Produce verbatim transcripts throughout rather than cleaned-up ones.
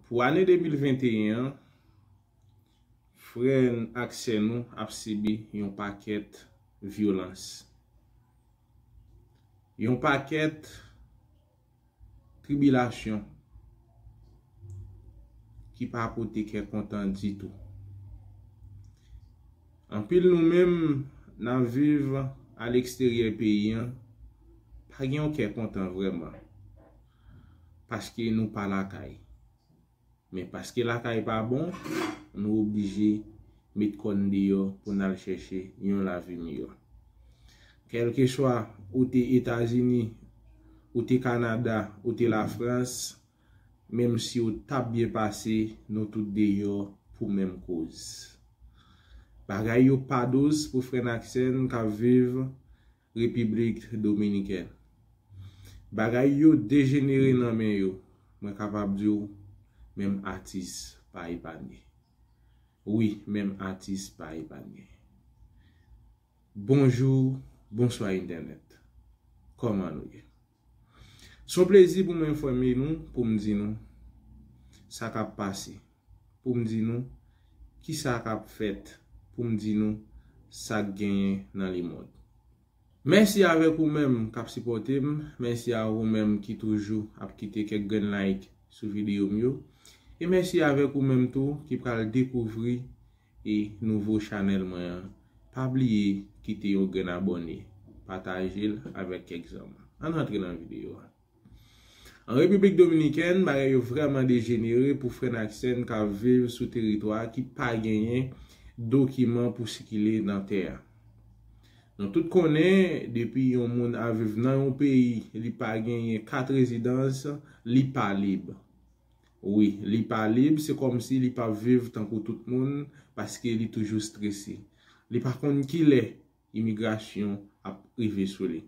Pou ane de mil venteyen an, frè n ak sè nou ap sibi yon pakèt vyolans, yon pakèt tribilasyon ki pa pote kè kontan ditou. Anpil nou menm n ap viv aleksteryè peyi an, pa gen yon kè kontan vrèman, paske nou pa lakay. Men paske lakay pa bon, nou oblije met kò n deyò pou n al chèche yon lavi miyò. Kèlkeswa ou te Etazini, ou te Kanada, ou te Lafrans, menm si w t ap byen pase, nou tout deyò pou menm koz. Bagay yo pa dous pou frè n ak sè n k ap viv Repiblik Dominikèn. Bagay yo dejenere nan men yo. Mwen kapab di w, menm atis pa epanye. Wi, menm atis pa epanye. Bonjou, bonswa entènèt. Kòman nou ye? Se yon plezi pou mwen enfòme nou, pou m di nou sa k ap pase, pou m di nou kisa k ap fèt, pou m di nou sa k genyen nan lemonn. Mèsi avèk ou menm k ap sipòte m. Mèsi a ou menm ki toujou ap kite kèk grenn like sou videyo m yo. E mèsi avèk ou menm tou ki pral dekouvri e nouvo chanèl mwen an. Pa bliye kite yon grenn abòne, pataje l avèk kèk zanmi. Ann rantre nan videyo a. An Repiblik Dominikèn, bagay yo vrèman dejenere pou frè n ak sè n k ap viv sou teritwa ki pa genyen dokiman pou sikile nan tè a. Nou tout konnen, depi yon moun ap viv nan yon peyi, li pa genyen kat rezidans, li pa lib. Wi, li pa lib, se kòmsi li p ap viv tankou tout moun, paske li toujou strese. Li pa konn kilè imigrasyon ap rive sou li.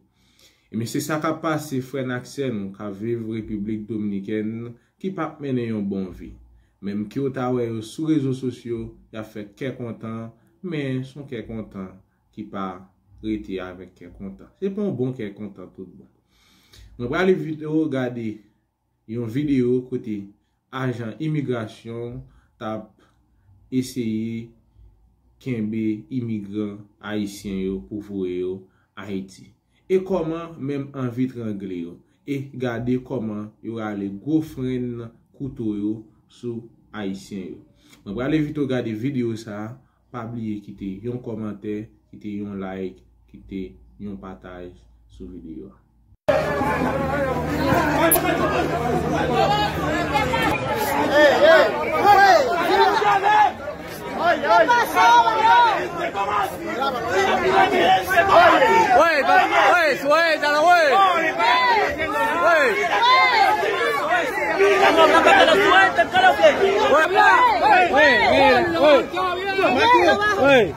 Ebyen, se sa k ap pase frè n ak sè nou k ap viv Repiblik Dominikèn ki p ap mennen yon bon vi. Menm ke w ta wè yo sou rezo sosyo, y ap fè kè kontan, men se yon kè kontan ki pa rete avèk kè kontan. Se pa yon bon kè kontan tout bon. Mwen pral envite w gade yon videyo kote ajan imigrasyon t ap eseye kenbe imigran ayisyen yo pou voye yo Ayiti. E kòman menm anvi trangle yo. E gade kòman yo rale gwo frenn kouto yo sou ayisyen yo. Mwen pral envite w gade videyo sa a. Pa bliye kite yon kòmantè, kite yon like, kite yon pataj sou videyo a. Wey, wey, wey, dale, wey. Wey. Wey, wey, wey. Wey.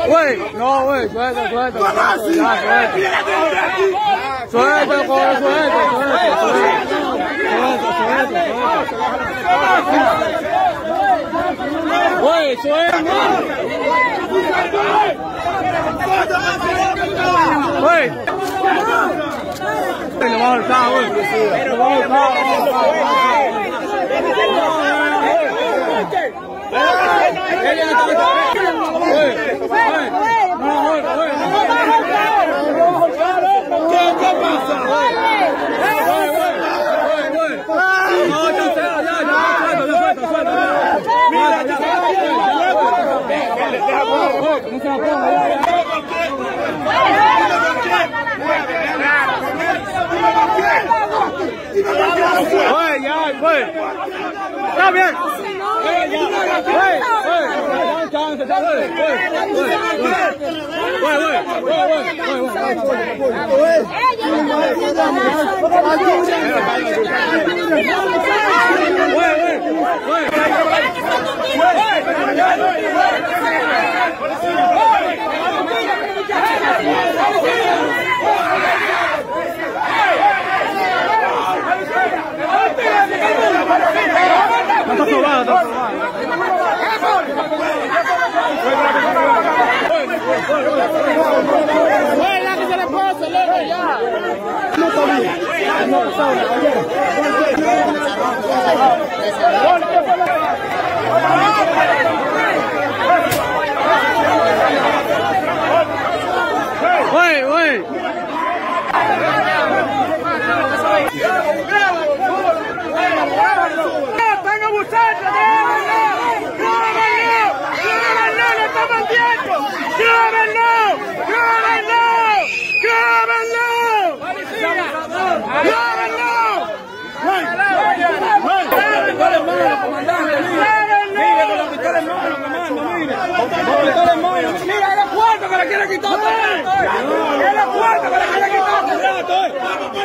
Wey, non, wey, suelta, suelta, suelta, suelta, suelta. Suelta, coño, suelta, suelta, suelta. Suelta, suelta, suelta. Wey, suelta. Wey. Wey, ya, wey. Está bien. Wey, wey, wey. Oi, oi. Mira, es los cuartos que le quiere quitar. Es los cuartos que le quiere quitar.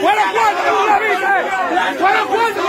Fue los cuartos que tú le diste. Fue los cuartos.